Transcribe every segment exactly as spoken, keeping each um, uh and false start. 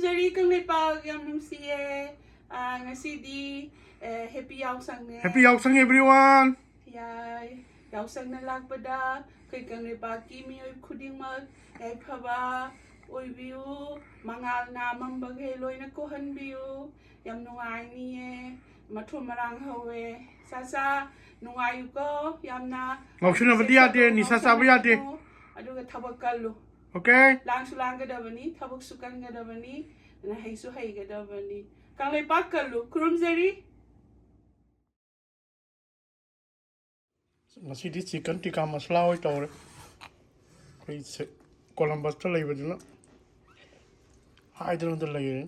ꯆꯔꯤ ꯀꯪꯂꯩꯄꯥꯛ ꯌꯥꯝ ꯅꯨꯡꯁꯤꯌꯦ꯫ ꯑꯥ, ꯉꯁꯤꯗꯤ, ꯑꯦ, happy ꯌꯥꯎꯁꯪꯅꯦ꯫ Happy ꯌꯥꯎꯁꯪ everyone. ꯌꯥꯏ꯫ ꯌꯥꯎꯁꯪꯅ ꯂꯥꯛꯄꯗ ꯑꯩꯈꯣꯏ ꯀꯪꯂꯩꯄꯥꯛꯀꯤ ꯃꯤꯑꯣꯏ ꯈꯨꯗꯤꯡꯃꯛ ꯌꯥꯏꯐꯕ ꯑꯣꯏꯕꯤꯌꯨ꯫ ꯃꯉꯥꯜꯅ ꯑꯃꯝꯕꯈꯩ ꯂꯣꯏꯅ ꯀꯣꯛꯍꯟꯕꯤꯌꯨ꯫ ꯌꯥꯝ ꯅꯨꯡꯉꯥꯏꯅꯤꯌꯦ꯫ ꯃꯊꯨꯝ ꯃꯔꯥꯡ ꯍꯧꯋꯦ꯫ ꯆꯥ ꯆꯥ ꯅꯨꯡꯉꯥꯏꯌꯨꯀꯣ ꯌꯥꯝꯅ꯫ ꯉꯥꯎꯁꯤꯟꯅꯕꯗꯤ ꯌꯥꯗꯦ, ꯅꯤꯁꯥ ꯆꯥꯕ ꯌꯥꯗꯦ꯫ ꯑꯗꯨꯒ ꯊꯕꯛ ꯀꯜꯂꯨ꯫ Okay? ꯂꯥꯡꯁꯨ ꯂꯥꯡꯒꯗꯕꯅꯤ, ꯊꯕꯛꯁꯨ ꯀꯟꯒꯗꯕꯅꯤ, ꯑꯗꯨꯅ ꯍꯩꯁꯨ ꯍꯩꯒꯗꯕꯅꯤ꯫ ꯀꯪꯂꯩꯄꯥꯛ ꯀꯜꯂꯨ꯫ ꯈꯨꯔꯨꯝꯖꯔꯤ꯫ ꯉꯁꯤꯗꯤ chicken tikka masala ꯑꯣꯏ ꯇꯧꯔꯦ꯫ ꯑꯩꯈꯣꯏꯁꯦ ꯀꯣꯂꯝꯕꯁꯇ ꯂꯩꯕꯗꯨꯅ ꯍꯥꯏꯗꯅꯗ ꯂꯩꯔꯦ꯫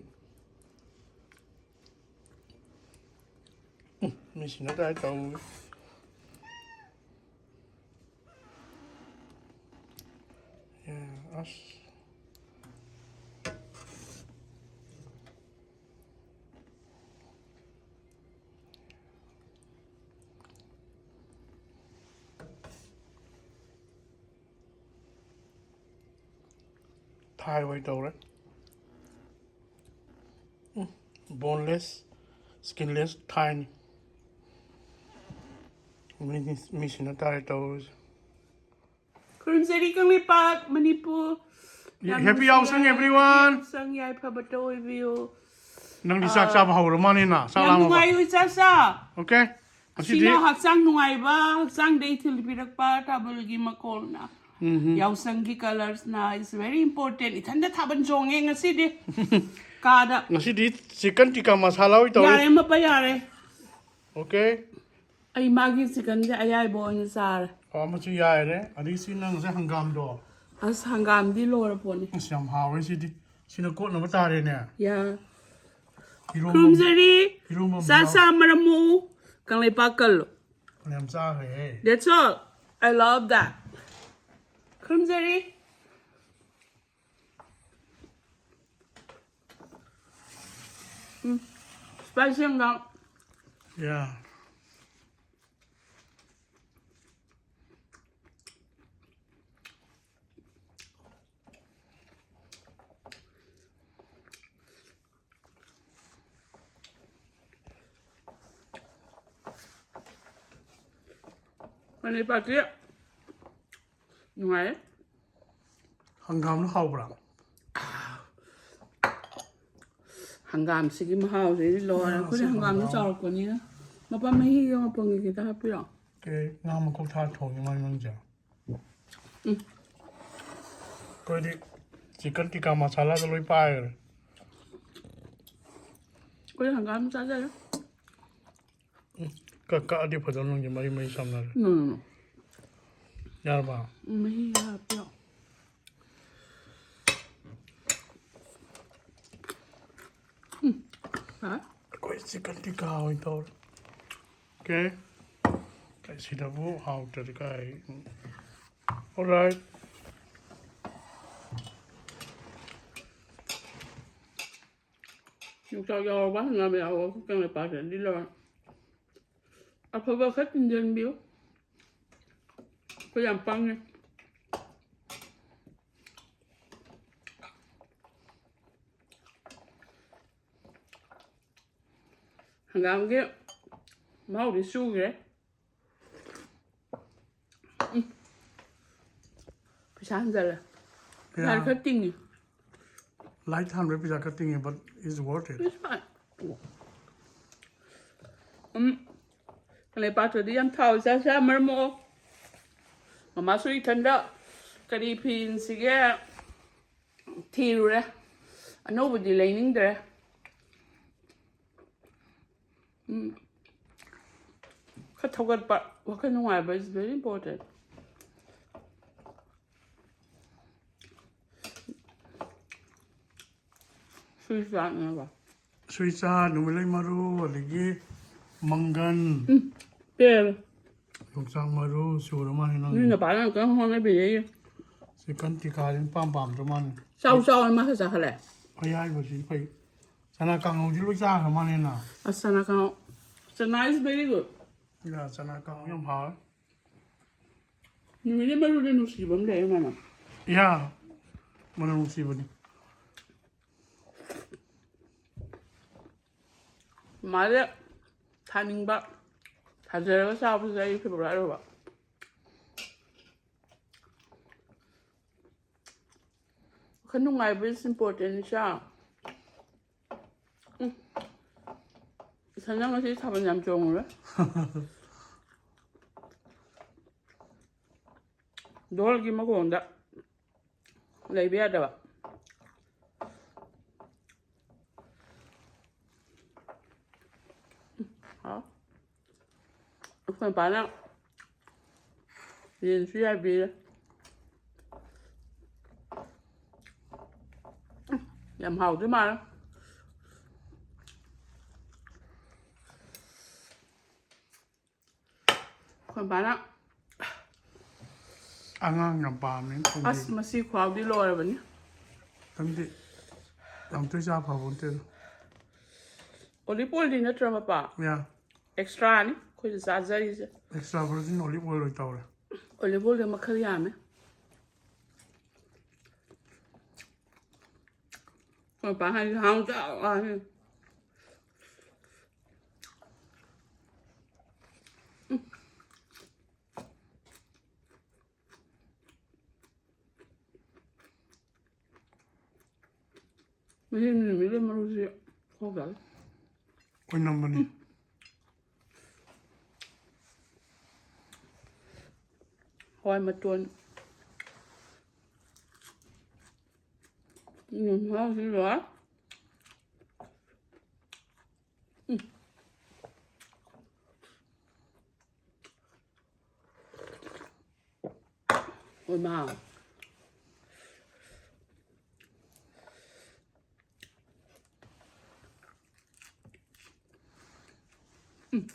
ꯎꯝ, ꯃꯤꯁꯤꯅ ꯇꯥꯏ ꯇꯧꯔꯤ꯫ ꯑꯁ꯫ Thai ꯑꯣꯏ ꯇꯧꯔꯦ꯫ ꯎꯝ, boneless, skinless Thaiꯅꯤ꯫ ꯃꯤꯁꯤꯅ ꯇꯥꯔꯦ ꯇꯧꯔꯤꯁꯦ꯫ ꯈꯨꯔꯨꯝꯖꯔꯤ ꯀꯪꯂꯩꯄꯥꯛ ꯃꯅꯤꯄꯨꯔ꯫ ꯌꯥꯝ Happy ꯌꯥꯎꯁꯪ ꯅꯨꯡꯁꯤꯌꯦ꯫ Everyone. ꯌꯥꯎꯁꯪ ꯌꯥꯏꯐꯕꯇ ꯑꯣꯏꯕꯤꯌꯨ꯫ ꯅꯪꯗꯤ ꯆꯥꯛ ꯆꯥꯕ ꯍꯧꯔ ꯃꯥꯅꯤꯅ ꯆꯥꯛ ꯌꯥꯝ ꯂꯥꯝꯃꯕ? ꯅꯨꯡꯉꯥꯏ ꯏꯆꯥꯆꯥ꯫ Okay. ꯉꯁꯤꯗꯤ ꯁꯤꯅ ꯍꯛꯆꯥꯡ ꯅꯨꯡꯉꯥꯏꯕ, ꯍꯛꯆꯥꯡꯗ ꯏꯊꯤꯜ ꯄꯤꯔꯛꯄ ꯊꯥꯕꯜꯒꯤ ꯃꯈꯣꯜꯅ꯫ ꯎꯝ꯫ ꯌꯥꯎꯁꯪꯒꯤ colorsꯅ is very important꯫ ꯏꯊꯟꯗ ꯊꯥꯕꯜ ꯆꯣꯡꯉꯦ ꯉꯁꯤꯗꯤ꯫ ꯀꯥꯗ꯫ ꯉꯁꯤꯗꯤ chicken tikka masala ꯑꯣꯏ ꯇꯧꯔꯦ꯫ ꯌꯥꯔꯦ ꯃꯄꯥ ꯌꯥꯔꯦ꯫ Okay. ꯑꯩ ꯃꯥꯒꯤ chickenꯁꯦ ꯑꯌꯥꯏꯕ ꯑꯣꯏꯅ ꯆꯥꯔꯦ꯫ ꯑꯣ, ꯑꯃꯁꯨ ꯌꯥꯏꯔꯦ꯫ ꯑꯗꯒꯤ ꯁꯤ ꯅꯪꯁꯦ ꯍꯪꯒꯥꯝꯗꯣ꯫ ꯑꯁ, ꯍꯪꯒꯥꯝꯗꯤ ꯂꯣꯏꯔ ꯄꯣꯠꯅꯤ꯫ ꯑꯁ, ꯌꯥꯝ ꯍꯥꯎꯋꯦ ꯁꯤꯗꯤ꯫ ꯁꯤꯅ ꯀꯣꯠꯅꯕ ꯇꯥꯔꯦꯅꯦ꯫ ꯌꯥ꯫ ꯏꯔꯣꯝꯕ ꯈꯨꯔꯨꯝꯖꯔꯤ꯫ ꯏꯔꯣꯝꯕ ꯑꯃ ꯆꯥ ꯌꯥꯎ- ꯆꯥ ꯃꯔꯝ ꯃꯣꯛꯎ꯫ ꯀꯪꯂꯩꯄꯥꯛ ꯀꯜꯂꯨ꯫ ꯐꯅꯌꯥꯝ ꯆꯥꯈ꯭ꯔꯦꯍꯦ꯫ That's all. I love that. ꯈꯨꯔꯨꯝꯖꯔꯤ꯫ Um. Spicy ꯍꯪꯒꯥꯝ꯫ Yeah. ꯀꯥꯂꯦꯟ ꯄꯥꯠꯇꯤ ꯅꯨꯡꯉꯥꯏꯌꯦ꯫ ꯍꯪꯒꯥꯝꯗꯣ ꯍꯥꯎꯕ꯭ꯔꯥ? ꯍꯪꯒꯥꯝꯁꯤꯒꯤ ꯃꯍꯥꯎꯁꯤꯗꯤ ꯂꯣꯏꯔꯦ꯫ ꯑꯩꯈꯣꯏꯗꯤ ꯍꯪꯒꯥꯝꯗꯣ ꯆꯥꯎꯔꯛꯄꯅꯤꯅ꯫ ꯃꯄꯥ ꯃꯍꯤꯒ ꯃꯄꯪꯒ ꯈꯤꯇ ꯍꯥꯞꯄꯤꯔꯣ? ꯀꯦ, ꯉꯥ ꯃꯀꯣꯛ ꯊꯥ ꯊꯣꯡꯉꯤ ꯃꯥꯏ ꯃꯅꯨꯡꯁꯦ꯫ ꯎꯝ꯫ ꯑꯩꯈꯣꯏꯗꯤ ꯆꯤꯛꯀꯟ ꯇꯤꯛꯀꯥ ꯃꯁꯥꯂꯥꯗ ꯂꯣꯏ ꯄꯥꯏꯈ꯭ꯔꯦ꯫ ꯑꯩꯈꯣꯏꯗꯤ ꯍꯪꯒꯥꯝ ꯆꯥꯖꯔꯦ꯫ ꯀꯛ ꯀꯛꯑꯗꯤ ꯐꯖꯅ ꯅꯨꯡꯁꯦ ꯃꯔꯤ ꯃꯔꯤ ꯁꯝꯅꯔꯦ꯫ No, no, no. ꯌꯥꯔꯕ? ꯃꯍꯤ ꯍꯥꯞꯄꯤꯔꯣ? ꯎꯝ꯫ ꯍꯥ? ꯑꯩꯈꯣꯏ ꯆꯤꯛꯀꯟ ꯇꯤꯛꯀꯥ ꯑꯣꯏꯅ ꯇꯧꯔꯦ꯫ ꯑꯣꯀꯦ꯫ ꯀꯩ ꯁꯤꯗꯕꯨ ꯍꯥꯎꯇ꯭ꯔꯗꯤ ꯀꯥꯏ? Alright꯫ ꯌꯣꯡꯆꯥꯛ ꯌꯥꯎꯔꯕ ꯍꯪꯒꯥꯝ ꯌꯥꯎꯔꯕ ꯀꯪꯂꯩꯄꯥꯛꯇꯗꯤ ꯂꯣꯏꯔꯦ꯫ ꯑꯐꯕ ꯈꯔ ꯇꯤꯟꯖꯟꯕꯤꯌꯨ꯫ ꯑꯩꯈꯣꯏ ꯌꯥꯝ ꯄꯪꯉꯦ꯫ ꯍꯪꯒꯥꯝꯒꯤ ꯃꯍꯥꯎꯗꯤ ꯆꯨꯈ꯭ꯔꯦ꯫ ꯎꯝ꯫ ꯄꯩꯁꯥ ꯍꯟꯖꯜꯂꯦ꯫ ꯄꯩꯁꯥ ꯌꯥ- ꯈꯔ ꯇꯤꯡꯉꯤ꯫ Light ꯊꯥꯟꯕꯩ ꯄꯩꯁꯥ ꯈꯔ ꯇꯤꯡꯉꯦ, but it's worth it꯫ It's fine. ꯎꯝ꯫ ꯀꯪꯂꯩꯄꯥꯛꯇꯗꯤ ꯌꯥꯝ ꯊꯥꯎ ꯆꯥ ꯆꯥ ꯃꯔꯝ ꯃꯣꯛꯑꯣ꯫ ꯃꯃꯥꯁꯨ ꯏꯊꯟꯗ ꯀꯔꯤ ꯐꯤ ꯏꯟꯁꯤꯒꯦ ꯊꯤꯔꯨꯔꯦ꯫ ꯑꯅꯧꯕꯗꯤ ꯂꯩꯅꯤꯡꯗ꯭ꯔꯦ꯫ ꯎꯝ꯫ ꯈꯔ ꯊꯧꯒꯠꯄ, ꯋꯥꯈꯜ ꯅꯨꯡꯉꯥꯏꯕ is very important꯫ ꯁꯨꯏ ꯆꯥꯛꯅꯦꯕ꯫ ꯁꯨꯏꯆꯥ, ꯅꯨꯃꯤꯠꯂꯩ ꯃꯔꯨ, ꯑꯗꯒꯤ ꯃꯪꯒꯟ, ꯄꯦꯜꯂꯦ꯫ ꯌꯣꯡꯆꯥꯛ ꯃꯔꯨ ꯁꯨꯔ ꯃꯥꯜꯂꯦ ꯅꯪ꯫ ꯅꯣꯏ ꯅꯄꯥꯅ ꯑꯃꯨꯛꯇꯪ ꯍꯣꯠꯅꯕꯤꯔꯛꯏ꯫ ꯆꯤꯛꯀꯟ ꯇꯤꯛꯀꯥꯁꯤ ꯄꯥꯝ ꯄꯥꯝꯗ꯭ꯔ ꯃꯥꯜꯂꯦ꯫ ꯆꯥꯎ ꯆꯥꯎꯅ ꯃꯥ ꯈꯔ ꯆꯥꯈꯠꯂꯦ꯫ ꯑꯌꯥꯏꯕꯁꯤ ꯐꯩ꯫ ꯆꯅꯥ ꯀꯥꯡꯍꯧꯗꯤ ꯂꯣꯏ ꯆꯥꯈ꯭ꯔ ꯃꯥꯜꯂꯦꯅ꯫ ꯑꯁ ꯆꯅꯥ ꯀꯥꯡꯍꯧ꯫ ꯆꯅꯥ is very good꯫ ꯌꯥ, ꯆꯅꯥ ꯀꯥꯡꯍꯧ ꯌꯥꯝ ꯍꯥꯎꯋꯦ꯫ ꯅꯨꯃꯤꯠꯂꯩ ꯃꯔꯨꯗ ꯅꯨꯡꯁꯤꯕ ꯑꯃ ꯂꯩ ꯃꯥꯅ꯫ ꯌꯥ, ꯃꯅꯝ ꯅꯨꯡꯁꯤꯕꯅꯤ꯫ ꯃꯥꯗꯤ ꯊꯥꯅꯤꯡꯕ, ꯊꯥꯖꯔꯒ ꯆꯥꯕꯁꯦ ꯑꯩ favourite ꯑꯣꯏꯕ꯫ ꯅꯨꯡꯉꯥꯏꯕ is important, ꯏꯆꯥ꯫ ꯎꯝ꯫ ꯏꯊꯟꯗ ꯉꯁꯤ ꯊꯥꯕꯜ ꯌꯥꯝ ꯆꯣꯡꯉꯨꯔꯦ꯫ ꯙꯣꯜꯒꯤ ꯃꯈꯣꯡꯗ ꯂꯩꯕ ꯌꯥꯗꯕ꯫ ꯍꯥꯎ꯫ ꯑꯩꯈꯣꯏ ꯃꯄꯥꯅ ꯌꯦꯟꯁꯨ ꯌꯥꯏꯕꯤꯔꯦ꯫ ꯌꯥꯝ ꯍꯥꯎꯗꯣꯏ ꯃꯥꯜꯂꯦ꯫ ꯑꯩꯈꯣꯏ ꯃꯄꯥꯅ ꯑꯉꯥꯡ ꯌꯥꯝ ꯄꯥꯝꯃꯦ ꯊꯣꯡꯕꯤ꯫ ꯑꯁ, ꯃꯁꯤ ꯈꯨꯍꯥꯎꯗꯤ ꯂꯣꯏꯔꯕꯅꯤ꯫ ꯈꯪꯗꯦ, ꯌꯥꯝ ꯇꯣꯏ ꯆꯥ ꯐꯕ ꯅꯠꯇꯦꯗ꯫ Olive oilꯗꯤ ꯅꯠꯇ꯭ꯔ, ꯃꯄꯥ? ꯌꯥ꯫ Extraꯅꯤ ꯑꯩꯈꯣꯏꯅ ꯆꯥꯖꯔꯤꯁꯦ꯫ Extra virgin olive oil ꯑꯣꯏ ꯇꯧꯔꯦ꯫ Olive oilꯗ ꯃꯈꯜ ꯌꯥꯝꯃꯦ꯫ ꯑꯩꯈꯣꯏ ꯃꯄꯥ ꯍꯥꯏꯁꯦ ꯍꯥꯎ ꯆꯥꯎ ꯍꯥꯏ꯫ ꯃꯁꯤ ꯅꯨꯃꯤꯠꯂꯩ ꯃꯔꯨꯁꯤ ꯈꯣꯛꯇ꯫ ꯑꯣꯏꯅꯝꯕꯅꯤ꯫ ꯍꯋꯥꯏ ꯃꯇꯣꯟ꯫ ꯎꯝ, ꯃꯍꯥꯎꯁꯤꯗ꯫ ꯎꯝ꯫ ꯍꯣꯏ, ꯃꯥ꯫ ꯎꯝ꯫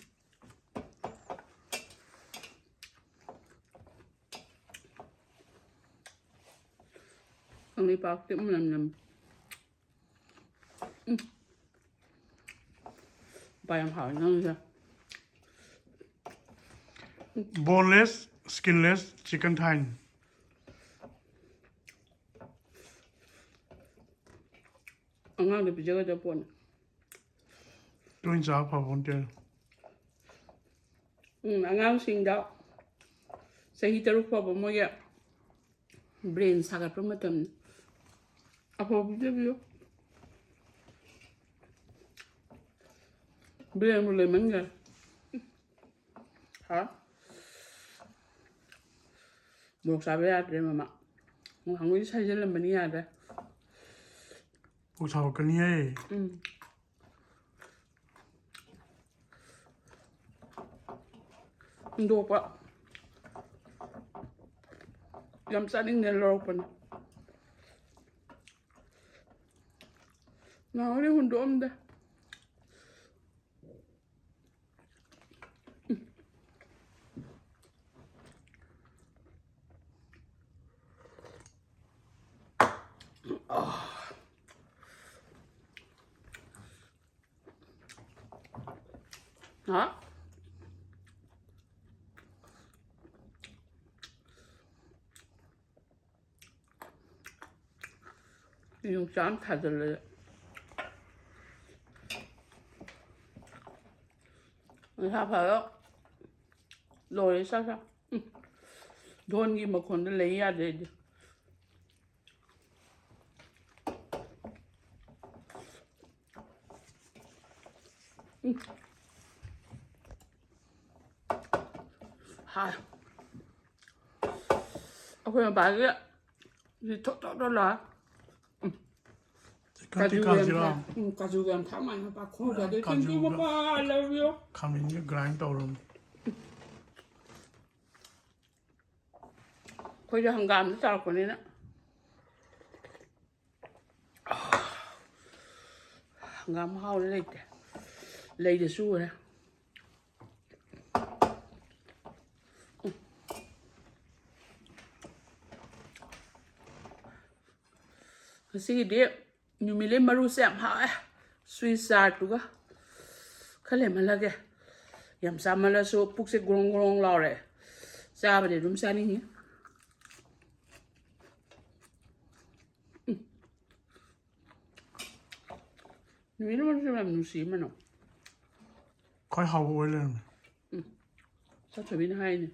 ꯀꯪꯂꯩꯄꯥꯛꯇꯤ ꯃꯅꯝ ꯅꯝ꯫ ꯎꯝ꯫ ꯄꯥ ꯌꯥꯝ ꯍꯥꯎꯋꯦ ꯅꯪꯁꯦ꯫ Boneless, skinless chicken thigh꯫ ꯑꯉꯥꯡꯗ ꯄꯤꯖꯒꯗꯕ ꯄꯣꯠꯅꯤ꯫ ꯇꯣꯏꯅ ꯆꯥꯕ ꯐꯕ ꯅꯠꯇꯦ꯫ ꯎꯝ, ꯑꯉꯥꯡꯁꯤꯡꯗ ꯆꯍꯤ ꯇꯔꯨꯛ ꯐꯥꯎꯕ ꯃꯣꯏꯒꯤ brain ꯁꯥꯒꯠꯄ ꯃꯇꯝꯅꯤ꯫ ꯑꯐꯕ ꯄꯤꯖꯕꯤꯌꯨ꯫ ꯕ꯭ꯔꯦꯟꯕꯨ ꯂꯩꯃꯟꯈ꯭ꯔꯦ꯫ ꯍꯥ? ꯃꯣꯔꯣꯛ ꯆꯥꯕ ꯌꯥꯗ꯭ꯔꯦ, ꯃꯃꯥ꯫ ꯉꯍꯥꯟꯈꯩꯗꯤ ꯁꯥꯏꯖꯜꯂꯝꯕꯅꯤ, ꯌꯥꯗ꯭ꯔꯦ꯫ ꯄꯨꯛ ꯁꯥꯎꯔꯛꯀꯅꯤꯍꯦ꯫ ꯎꯝ꯫ ꯍꯨꯟꯗꯣꯛꯄ꯫ ꯌꯥꯝ ꯆꯥꯅꯤꯡꯗꯅ ꯂꯧꯔꯛꯄꯅꯦ꯫ ꯅꯍꯥꯟ ꯍꯨꯟꯗꯣꯛꯑꯝꯗꯦ꯫ ꯍꯥ? ꯌꯣꯡꯆꯥꯛ ꯑꯃ ꯊꯥꯖꯤꯜꯂꯦ꯫ ꯅꯁꯥ ꯐꯔꯣ꯫ ꯂꯣꯏꯔꯦ ꯆꯥ ꯆꯥ꯫ ꯎꯝ꯫ ꯙꯣꯟꯒꯤ ꯃꯈꯣꯟꯗ ꯂꯩ ꯌꯥꯗ꯭ꯔꯦ ꯑꯩꯗꯤ꯫ ꯎꯝ꯫ ꯍꯥꯏ꯫ ꯑꯩꯈꯣꯏ ꯃꯄꯥꯒꯤ ꯁꯤ ꯊꯣꯠ ꯊꯣꯠ ꯊꯣꯠ ꯂꯥꯎꯔꯦ꯫ ꯎꯝ꯫ ꯀꯥꯖꯨ ꯀꯥꯖꯨꯒ ꯌꯥꯝ ꯀꯥꯖꯤꯔꯥ? ꯊꯥꯛ-, ꯎꯝ, ꯀꯥꯖꯨꯒ ꯌꯥꯝ ꯊꯥꯛ ꯃꯥꯟꯅꯕ ꯄꯥꯈꯣꯡ ꯆꯥꯗꯣꯏ꯫ Thank you, ꯀꯥꯖꯨꯒ ꯃꯄꯥ, I love you꯫ ꯈꯥꯃꯦꯟꯒ grind ꯇꯧꯔꯝꯅꯤ꯫ ꯑꯩꯈꯣꯏꯁꯨ ꯍꯪꯒꯥꯝꯗ ꯆꯥꯎꯔꯛꯄꯅꯤꯅ꯫ ꯍꯪꯒꯥꯝ ꯍꯥꯎꯅ ꯂꯩꯇꯦ꯫ ꯂꯩꯗ ꯆꯨꯔꯦ꯫ ꯉꯁꯤꯒꯤꯗꯤ ꯅꯨꯃꯤꯠꯂꯩ ꯃꯔꯨꯁꯦ ꯌꯥꯝ ꯍꯥꯎꯋꯦ꯫ Swiss chardꯇꯨꯒ ꯈꯔ ꯂꯦꯝꯍꯜꯂꯒꯦ꯫ ꯌꯥꯝ ꯆꯥꯃꯜꯂꯁꯨ ꯄꯨꯛꯁꯦ ꯒ꯭ꯔꯣꯡ ꯒ꯭ꯔꯣꯡ ꯂꯥꯎꯔꯦ꯫ ꯆꯥꯕꯗꯤ ꯑꯗꯨꯝ ꯆꯥꯅꯤꯡꯉꯤ꯫ ꯎꯝ꯫ ꯅꯨꯃꯤꯠꯂꯩ ꯃꯔꯨꯁꯦ ꯌꯥꯝ ꯅꯨꯡꯁꯤꯌꯦ ꯃꯅꯝ꯫ ꯈ꯭ꯋꯥꯏ ꯍꯥꯎꯕ ꯑꯣꯏ ꯂꯩꯔꯝꯃꯦ꯫ ꯎꯝ꯫ ꯁꯥꯊꯣꯏꯕꯤꯅ ꯍꯥꯏꯅꯦ꯫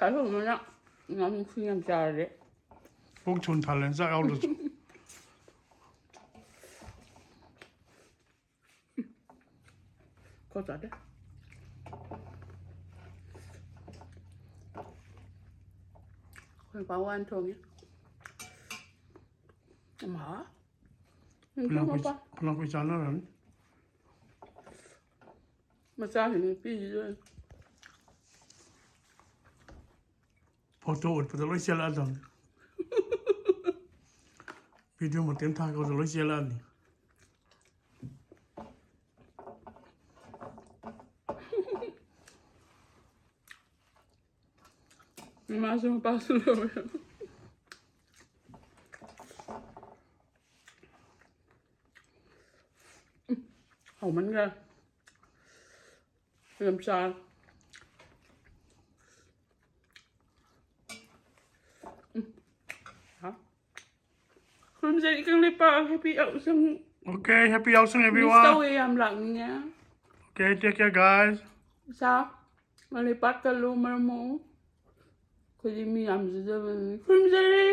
ꯆꯥꯛ ꯊꯣꯡꯕꯅ ꯌꯥꯝ ꯅꯨꯡꯁꯤ ꯌꯥꯝ ꯆꯥꯔꯗꯤ꯫ ꯄꯨꯛ ꯊꯨꯅ ꯊꯜꯂꯦ ꯆꯥꯛ ꯌꯥꯎꯗ꯭ꯔꯁꯨ꯫ ꯀꯣ ꯆꯥꯗꯦ꯫ ꯑꯩꯈꯣꯏ ꯅꯨꯄꯥ ꯋꯥꯅ ꯊꯣꯡꯉꯤ꯫ ꯑꯃ꯫ ꯈꯨꯂꯥꯡꯈꯣꯏ ꯈꯨꯂꯥꯡꯈꯣꯏ ꯆꯥꯟꯅꯔꯅꯤ꯫ ꯃꯆꯥꯁꯤꯡ ꯅꯨꯄꯤꯁꯤꯁꯨ꯫ ꯐꯣꯇꯣ ꯎꯠꯄꯗ ꯂꯣꯏ ꯆꯦꯜꯂꯛꯑꯗꯕꯅꯤ꯫ ꯚꯤꯗꯤꯑꯣ ꯃꯇꯦꯛ ꯊꯥꯔꯛꯄꯗ ꯂꯣꯏ ꯆꯦꯜꯂꯛꯑꯅꯤ꯫ ꯏꯃꯥꯁꯨ ꯃꯄꯥꯁꯨ ꯂꯧꯔꯦ꯫ ꯍꯥꯎꯃꯟꯈ꯭ꯔꯦ꯫ ꯌꯥꯝ ꯆꯥꯔꯦ꯫ ꯎꯝ꯫ ꯍꯥ? ꯈꯨꯔꯨꯝꯖꯔꯤ ꯀꯪꯂꯩꯄꯥꯛ happy ꯌꯥꯎꯁꯪ꯫ Okay, happy ꯌꯥꯎꯁꯪ Miss everyone. ꯇꯧꯋꯦ, ꯌꯥꯝ ꯂꯥꯛꯅꯤꯡꯉꯦ꯫ Okay, take care guys. ꯏꯁꯥ ꯀꯪꯂꯩꯄꯥꯛ ꯀꯜꯂꯨ ꯃꯔꯝ ꯃꯣꯛꯎ꯫ ꯑꯩꯈꯣꯏꯗꯤ ꯃꯤ ꯌꯥꯝꯖꯗꯕꯅꯤ꯫ ꯈꯨꯔꯨꯝꯖꯔꯤ꯫